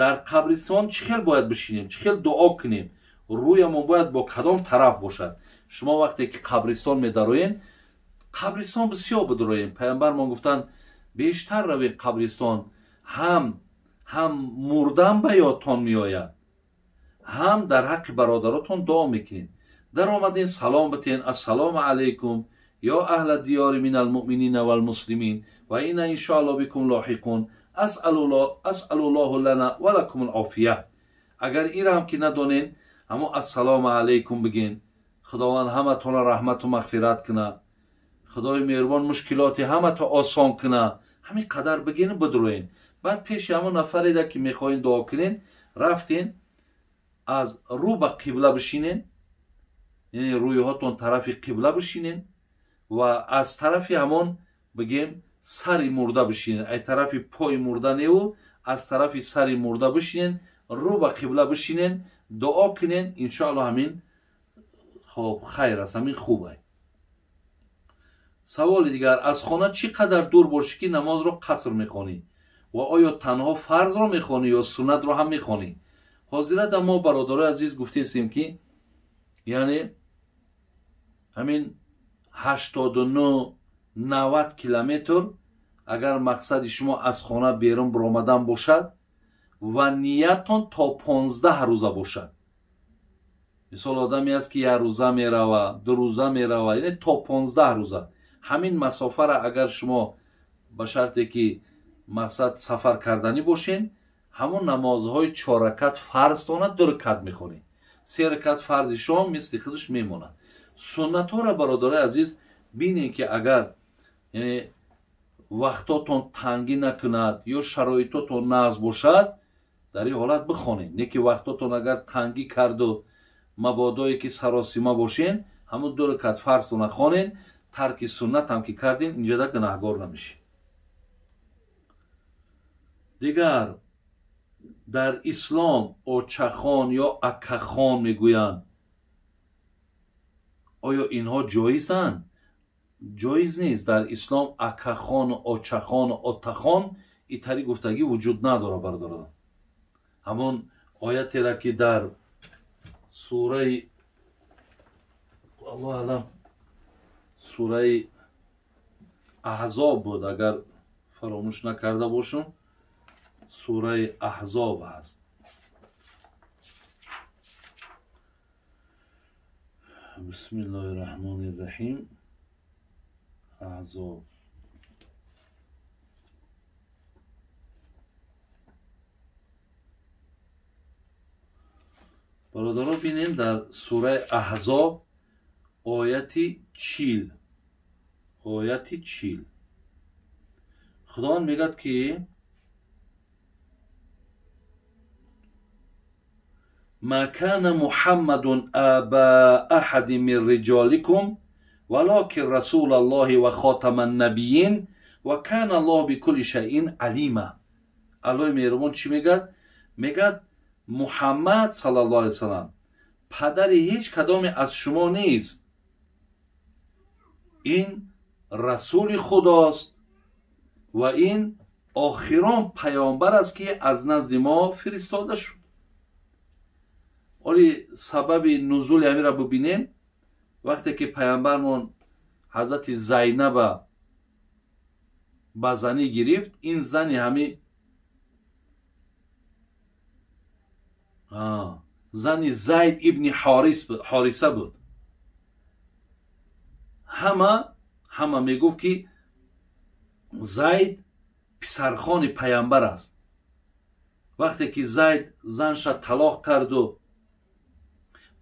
Дар қабристон чӣ хел бояд бишинем, чӣ хел дуо кунем, рӯямон бояд бо кадом тараф бошад? Шумо вақте ки қабристон медароен, қабристон бисёр бидуроем. Пайғамбармон гуфтанд, бештар равед қабристон, ҳам мурдан ба ёдтон меояд, ҳам дар ҳаққи бародаротон дуо мекунед. Даромаден, салом битен, ассалому алайкум ё аҳла диёри мин алмуъминина валмуслимин ва инна иншоалло бикум лоҳиқун асъалуллоҳу лана ва лакум алофия. Агар ирам ки надонен, ҳамо ассалому алайкум биген. Худованд ҳаматонро раҳмату мағфират куна, худои меҳрубон мушкилоти ҳамато осон куна. Ҳамин қадар бигену бидуроен. Баъд пеши ҳамон нафареда ки мехоҳен дуо кунен, рафтен, аз рӯ ба қибла бишинен, яъне рӯйҳотон тарафи қибла бишинен ва аз тарафи ҳамон бигем сари мурда бишинен, ай тарафи пои мурда неу, аз тарафи сари мурда бишинен, рӯ ба қибла бишинен, дуо кунен. Иншоалло ҳамин хоб хайр аст, ҳамин хуб ай. Саволи дигар: аз хона чӣ қадар дур бошӣ ки намозро қаср мехонӣ ва оё танҳо фарзро мехонӣ ё суннатро ҳам мехонӣ? Ҳозирата мо бародарои азиз гуфтесем ки яъне ҳамин 89-90 километр агар мақсади шумо аз хона берун баромадан бошад ва ниятон то 15 рӯза бошад. Мисол одаме аст ки як рӯза мерава, ду рӯза мерава, яъне то 15 рӯза. Ҳамин масофара агар шумо ба шарте ки мақсад сафар карданӣ бошен, ҳамон намозҳои 4 ракат фарзтона 2 ракат мехонед, 3 ракат фарзи шом мисли худаш мемонад. Суннатҳоро бародарои азиз бинед ки агар яъне вақтотон тангӣ накунад ё шароитотон нағз бошад, дар ин ҳолат бихонед. Не ки вақтотон агар тангӣ карду мабодое ки саросима бошен, ҳамон 2 ракат фарзтона хонед, тарки суннат ҳам ки кардем, инҷода гунаҳгор намешед. Дигар дар ислом очахон ё акахон мегӯянд, оё инҳо ҷоизанд? Ҷоиз нест. Дар ислом акахону очахону отахон итари гуфтагӣ вуҷуд надорад бародарон. Ҳамон оятеро ки дар сураи Аллоҳ алам сураи Аҳзоб буд, агар фаромӯш накарда бошам, сураи Аҳзоб ҳаст. Бисмиллоҳи раҳмони раҳим. Аҳзоб бародаро бинем, дар сураи Аҳзоб ояти 40, ояти 40 Худованд мегӯяд ки ма кана муҳаммадун аба аҳадин мин риҷоликум валокин расулаллоҳи ва хотаман набиин ва кана аллоҳу бикулли шайъин алима. Аллоҳи меҳрубон чӣ мегӯяд? Мегӯяд Муҳаммад саллаллоҳу алайҳи васаллам падари ҳеҷ кадоме аз шумо нест, ин расули худост ва ин охирон паёмбар аст ки аз назди мо фиристода шуд. Оли сабаби нузули ҳаминро бибинем, вақте ки паёмбармон ҳазрати Зайнаба ба занӣ гирифт, ин зани ҳами зани Зайд ибни Ҳориса буд. Ҳама мегуфт ки Зайд писархони паёмбар аст. Вақте ки Зайд занша талоқ карду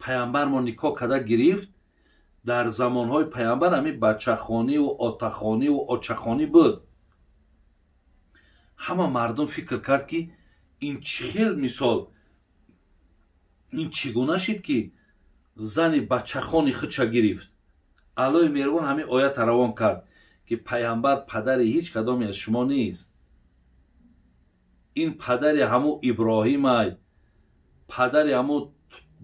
паёмбармо никоҳ карда гирифт, дар замонҳои паёмбар ҳамин бачахониву отахониву очахонӣ буд. Ҳама мардум фикр кард ки ин чӣ хел мисол, ин чӣ гуна шид ки зани бачахони худша гирифт. Аллоҳи меҳрубон ҳамин оята равон кард ки паёмбар падари ҳеҷ кадоме аз шумо нест, ин падари ҳамун Иброҳимай, падари ҳамун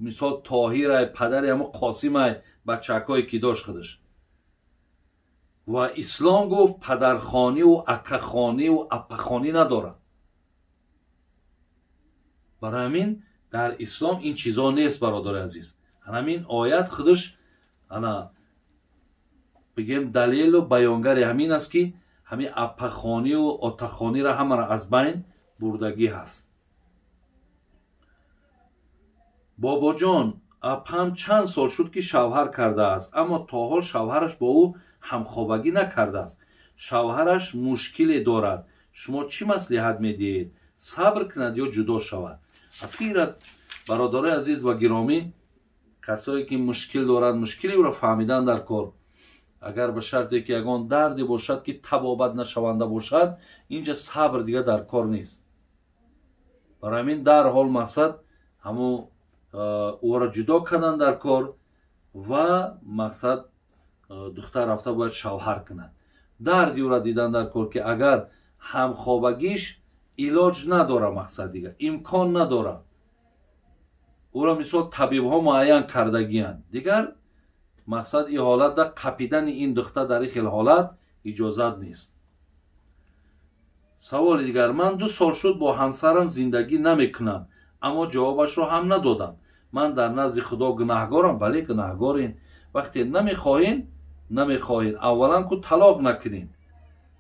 мисол Тоҳирай, падари ҳамун Қосимай, бачакҳое ки дошт худаш. Ва ислом гуфт падархониву акахониву апахонӣ надорад. Барои ҳамин дар ислом ин чизо нест, бародари азиз. Ҳамин оят худаш ана бигем далелу баёнгари ҳамин аст, ки ҳамин аппахонию отахониро ҳамаро аз байн бурдагӣ ҳаст. Бобоҷон, апам чанд сол шуд, ки шавҳар кардааст, аммо то ҳол шавҳараш бо ӯ ҳамхобагӣ накардааст. Шавҳараш мушкиле дорад. Шумо чӣ маслиҳат медиҳед? Сабр кунад ё ҷудо шавад? Ақират, бародарои азиз ва гиромӣ, касое ки мушкил доранд, мушкили ӯро фаҳмидан дар кор. Агар ба шарте ки ягон дарде бошад, ки табобат нашаванда бошад, инҷа сабр дига дар кор нест. Барои ҳамин дарҳол мақсад ҳамун ӯро ҷудо кардан дар кор ва мақсад духтар рафта бояд шавҳар кунад. Дарди ӯро дидан дар кор, ки агар ҳамхобагиш илоҷ надора, мақсад дига имкон надора, ӯро мисол табибҳо муайян кардагиянд, дигар мақсад ин ҳолатда қапидани ин духтар дар ин хел ҳолат иҷозат нест. Саволи дигар: ман 2 сол шуд бо ҳамсарам зиндагӣ намекунам, аммо ҷавобашро ҳам надодам. Ман дар назди Худо гунаҳгорам? Бале, гунаҳгорен. Вақте намехоҳен, намехоҳен, аввалан ку талоқ накунен.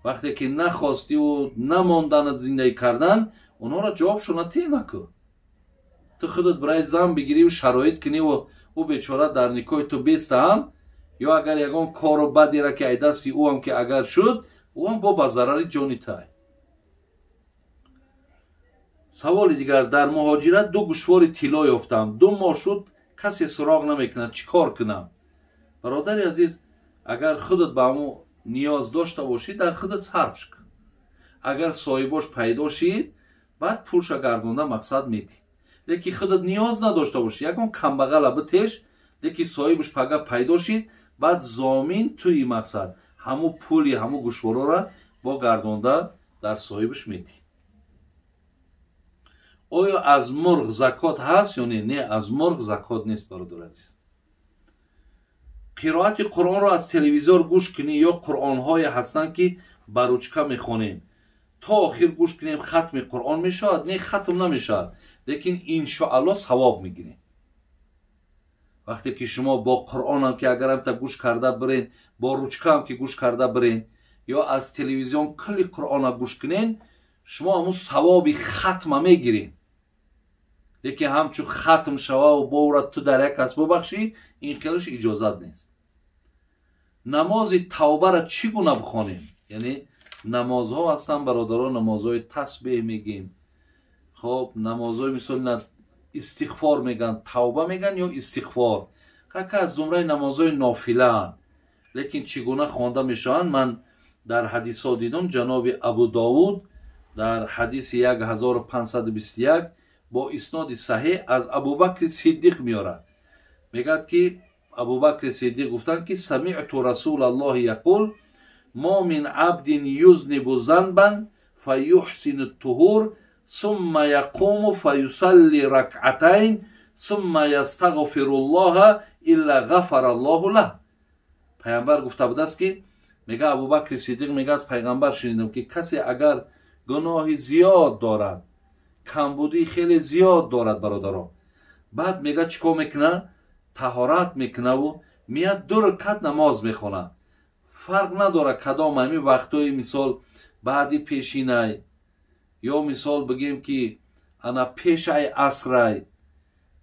Вақте ки нахостиву намонданат зиндагӣ кардан, онҳоро ҷавобшо натиҳ накун. Ту худат барои зан бигириву шароит куниву ӯ бечора дар никоҳи ту бестаам, ё агар ягон кору бадера ки ай дасти ӯам ки агар шуд, ӯам бо ба зарари ҷони тай. Саволи дигар: дар муҳоҷират 2 гӯшвори тилло ёфтам. 2 моҳ шуд касе суроғ намекунад, чӣ кор кунам? Бародари азиз, агар худат ба ҳамун ниёз дошта бошӣ, дар худат сарф кун. Агар соҳибош пайдо шид, баъд пулша гардонда мақсад метӣ. Лекин худат ниёз надошта бошӣ, ягон камбағала битеш, лекин соҳибаш пага пайдо шид, баъд зомин туи мақсад ҳамун пули ҳамун гӯшворора бо гардонда дар соҳибаш метӣ. Оё аз мурғ закот ҳаст ё не? Не, аз мурғ закот нест, бародари азиз. Қироати Қуръонро аз телевизор гӯш кунӣ ё қуръонҳое ҳастанд, ки ба ручка мехонем, то охир гӯш кунем, хатми Қуръон мешавад? Не, хатм намешавад, лекин иншоалло савоб мегирем. Вақте ки шумо бо Қуръонам ки агар ҳамта гӯш карда бирен, бо ручкаам ки гӯш карда бирен, ё аз телевизион кулли Қуръона гӯш кунен, шумо ҳамун савоби хатма мегирен. Лекин ҳамчун хатм шававу бовра ту дар як кас бубахшӣ, ин хелаш иҷозат нест. Намози тавбаро чӣ гуна бихонем? Яъне намозҳо ҳастанд, бародаро, намозҳои тасбеҳ мегем, хоб, намозҳои мисол истиғфор меган, тавба меган ё истиғфор, кака аз зумраи намозҳои нофилаанд. Лекин чӣ гуна хонда мешаванд, ман дар ҳадисҳо дидам. Ҷаноби Абу Довуд дар ҳадиси 1521 бо исноди саҳеҳ аз Абубакри Сиддиқ меорад. Мегӯяд, ки Абубакри Сиддиқ гуфтанд, ки самиъту расулаллоҳи яқул мо мин абдин юзнибу занбан фаюҳсину туҳур сумма яқуму фаюсалли ракъатайн сумма ястағфируллоҳа илла ғафараллоҳу лаҳ. Пайғамбар гуфта будааст, ки мега Абубакри Сиддиқ мега аз пайғамбар шунидам, ки касе агар гуноҳи зиёд дорад, камбудии хеле зиёд дорад, бародаро, баъд мега чӣ кор мекунад? Таҳорат мекунаву меяд 2 ракат намоз мехонад. Фарқ надорад кадом ҳамин вақтҳои мисол баъди пешинай, ё мисол бигем ки ана пеш ай асрай,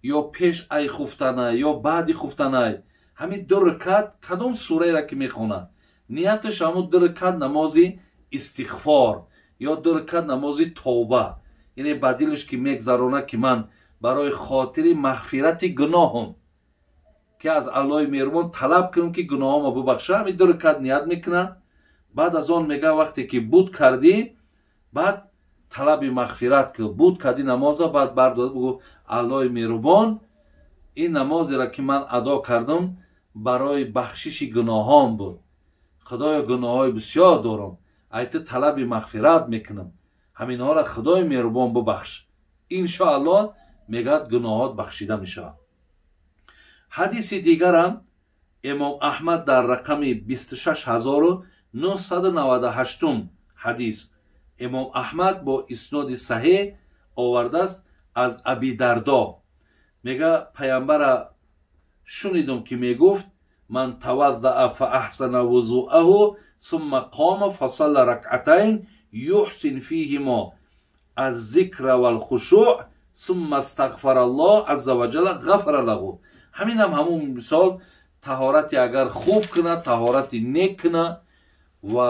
ё пеш ай хуфтанай, ё баъди хуфтанай, ҳамин 2 ракат кадом сураеро ки мехонад, нияташ ҳамун 2 ракат намози истиғфор ё 2 ракат намози тавба, яъне ба дилаш ки мегзаронад, ки ман барои хотири мағфирати гуноҳам, ки аз Аллоҳи меҳрубон талаб кунам, ки гуноҳомо бубахша, ҳамин 2 ракат ният мекунад. Баъд аз он мега вақте ки буд кардӣ, баъд талаби мағфират кун, буд кардӣ намоза, баъд бардод бугӯ Аллоҳи меҳрубон, ин намозеро ки ман адо кардам барои бахшиши гуноҳон буд. Худоё, гуноҳҳои бисёр дорам, ай ту талаби мағфират мекунам, ҳаминҳоро Худои меҳрубон бубахш. Иншоаллоҳ мегӯяд гуноҳот бахшида мешавад. Ҳадиси дигарам Имом Аҳмад дар рақами 26998 ҳадис Имом Аҳмад бо исноди саҳеҳ овардааст. Аз Аби Дардо мега: паямбара шунидум, ки мегуфт: «Ман таваддаа фаахсана вузуаҳу, сумма қома фасалла ракъатайн юҳсин фиҳимо аззикра валхушӯъ, сумма астағфара Аллоҳ азза ваҷалла, ғафара лаҳу». Ҳаминам ҳамун мисол: таҳорати агар хуб кунад, таҳорати нек кунад ва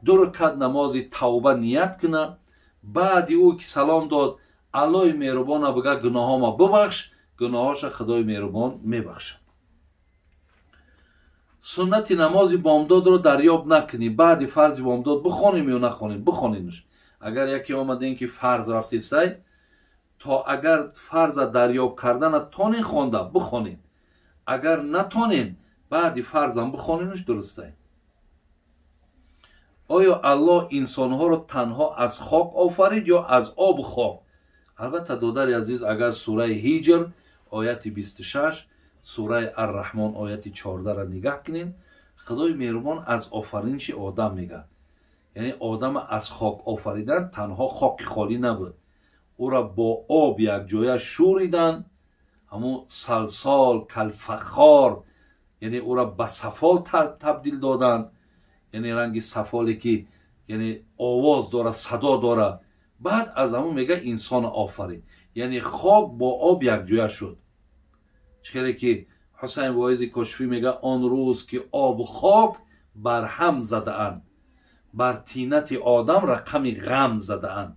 ду ракат намози тавба ният кунад, баъди ӯ ки салом дод, Аллоҳи меҳрубона бига: «Гуноҳома бибахш», гуноҳоша Худои меҳрубон мебахшад. Суннати намози бомдодро дарёб накунӣ, баъди фарзи бомдод бихонем ё нахонем? Бихонемш. Агар яке омадем, ки фарз рафтесай, то агар фарза дарёб кардана тонен, хонда бихонем. Агар натонен, баъди фарзам бихонемш, дурустай. Оё Аллоҳ инсонҳоро танҳо аз хок офарид ё аз обу хок? Албатта, додари азиз, агар сураи Ҳиҷр ояти 26, сураи Арраҳмон ояти 14-ра нигаҳ кунем, Худои меҳрубон аз офариниши одам мегӯяд. Яъне одама аз хок офаридан танҳо хоки холӣ набуд, ӯра бо об якҷоя шӯриданд, ҳамун салсол калфахор, яъне ӯра ба сафол табдил доданд, яъне ранги сафоле, ки яъне овоз дора, садо дора. Баъд аз ҳамун мега инсона офарид, яъне хок бо об якҷоя шуд. Чӣ хеле ки Ҳусайн Воизи Кошифӣ мега: «Он рӯз ки обу хок бар ҳам задаанд, бар тинати одам рақами ғам задаанд,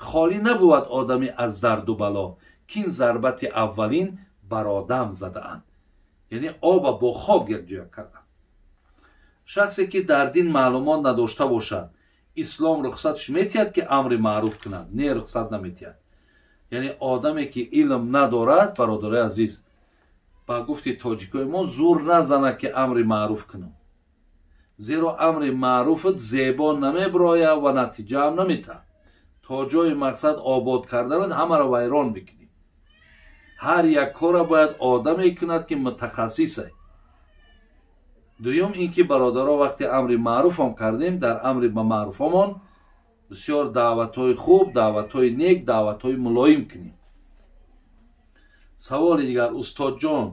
холӣ набувад одамӣ аз дарду бало, кин зарбати аввалин бар одам задаанд». Яъне оба бо хок якҷоя карданд. Шахсе ки дар дин маълумот надошта бошад, ислом рухсатш метиҳад, ки амри маъруф кунад? Не, рухсат наметиҳад. Яъне одаме ки илм надорад, бародарои азиз, ба гуфти тоҷикои мо, зур назанад, ки амри маъруф кунам, зеро амри маъруфат зебо намебирояд ва натиҷаам наметаҳад. То ҷои мақсад обод карданат, ҳамаро вайрон мекунӣ. Ҳар як кора бояд одаме кунад, ки мутахассисе. Дуюм ин ки, бародаро, вақте амри маъруфам кардем, дар амри ба маъруфамон бисёр даъватҳои хуб, даъватҳои нек, даъватҳои мулоим кунем. Саволи дигар: устодҷон,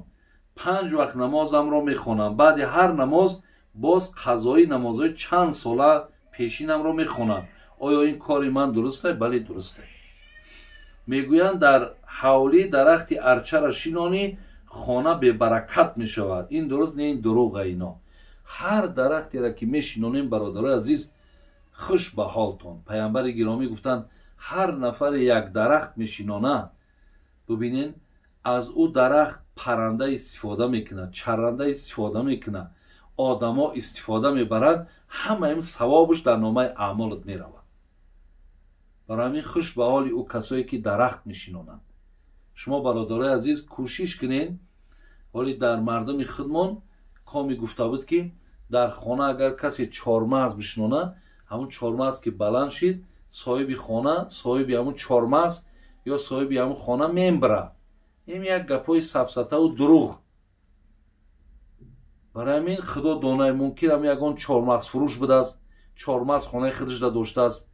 панҷ вақт намозамро мехонам, баъди ҳар намоз боз қазои намозҳои чанд сола пешинамро мехонам. Оё ин кори ман дурусте? Бале, дурусте. Мегӯянд, дар ҳавлӣ дарахти арчара шинонӣ, хона бебаракат мешавад. Ин дуруст не, ин дурӯға. Ино ҳар дарахтеро ки мешинонем, бародарои азиз, хуш ба ҳолтон. Паямбари гиромӣ гуфтанд: ҳар нафаре як дарахт мешинона, бубинен, аз ӯ дарахт парранда истифода мекунад, чарранда истифода мекунад, одамо истифода мебаранд, ҳамаим савобаш дар номаи аъмолат меравад. Барои ҳамин хуш ба ҳоли ӯ касое, ки дарахт мешинонанд. Шумо, бародарои азиз, кӯшиш кунед. Ҳоли дар мардуми худмон коми гуфта буд, ки дар хона агар касе чормағз бишинона, ҳамун чормағз ки баланд шид, соҳиби хона, соҳиби ҳамун чормағз ё соҳиби ҳамун хона мембира. Ин як гапҳои сафсатаву дурӯғ. Барои ҳамин, Худо донай, мумкин ҳам ягон чормағзфурӯш будааст, чормағз хонаи худашда доштааст.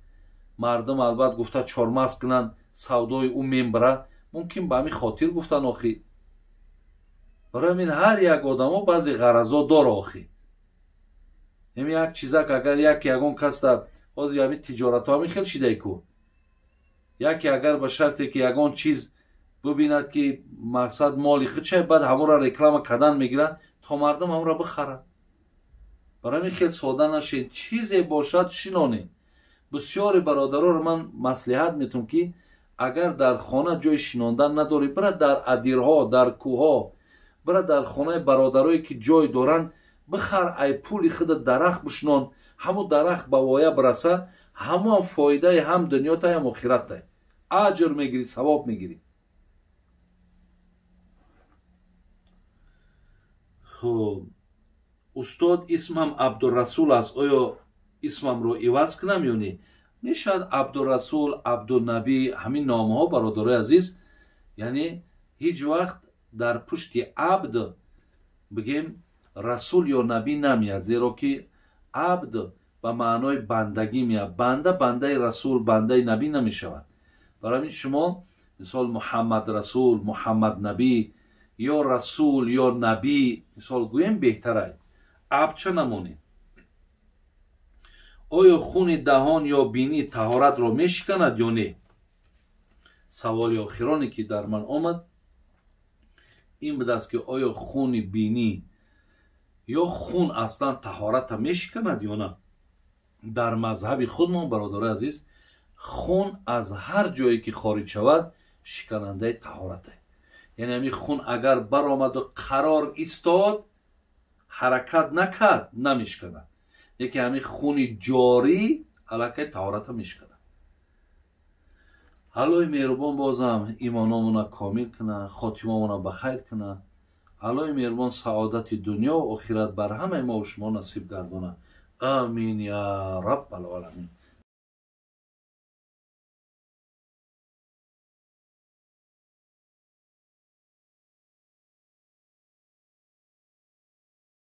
Мардум албат гуфта чормағз кунанд, савдои ӯ мембира, мумкин ба ҳамин хотир гуфтан охи. Барои ҳамин ҳар як одамо баъзе ғаразо дора охи. Ҳамин як чизак агар яке ягон кас дар ҳозир ҳамин тиҷоратҳо ҳамин хел шидай ку, яке агар ба шарте ки ягон чиз бубинад, ки мақсад моли худшай, баъд ҳамонро реклама кардан мегирад, то мардум ҳамонро бихарад. Барои ҳамин хел сода нашед, чизе бошад, шинонед. Бисёре бародароро ман маслиҳат метавам, ки агар дар хона ҷои шинондан надорӣ, бира дар адирҳо, дар кӯҳҳо, бира дар хонаи бародарое, ки ҷой доранд, бихар, ай пули худа дарахт бишинон. Ҳамун дарахт ба воя бираса, ҳамон фоидаи ҳам дунётай, ҳам охираттай, аҷр мегирӣ, савоб мегирӣ. Хуб, устод, исмам Абдурасул аст, оё исмамро иваз кунам ё не? Мешавад. Абдурасул, Абдунабӣ, ҳамин номҳо, бародарои азиз, яъне ҳеҷ вақт дар пушти абд, бигем, расул ё набӣ намеяд, зеро ки абд ба маънои бандагӣ меяд. Банда бандаи расул, бандаи набӣ намешавад. Барои ҳамин шумо, Мисол, Муҳаммад Расул, Муҳаммад Набӣ ё Расул ё Набӣ, мисол, гӯем, беҳтарай, абча намонем. Оё хуни даҳон ё бинӣ таҳоратро мешиканад ё не? Саволи охироне, ки дар ман омад, ин будааст, ки оё хуни бинӣ ё хун аслан таҳората мешиканад ё на? Дар мазҳаби худмон, бародарои азиз, хун аз ҳар ҷое ки хориҷ шавад, шиканандаи таҳорате. Яъне ҳамин хун агар баромаду қарор истод, ҳаракат накард, намешиканад, лекин ҳамин хуни ҷорӣ аллакай таҳората мешиканад. Аллоҳи меҳрубон бозам имономона комил кунад, хотимамона ба хайр кунад. Аллоҳи меҳрубон саодати дунё охират бар ҳамаи мо шумо насиб гардонад. Амин я раббал оламин.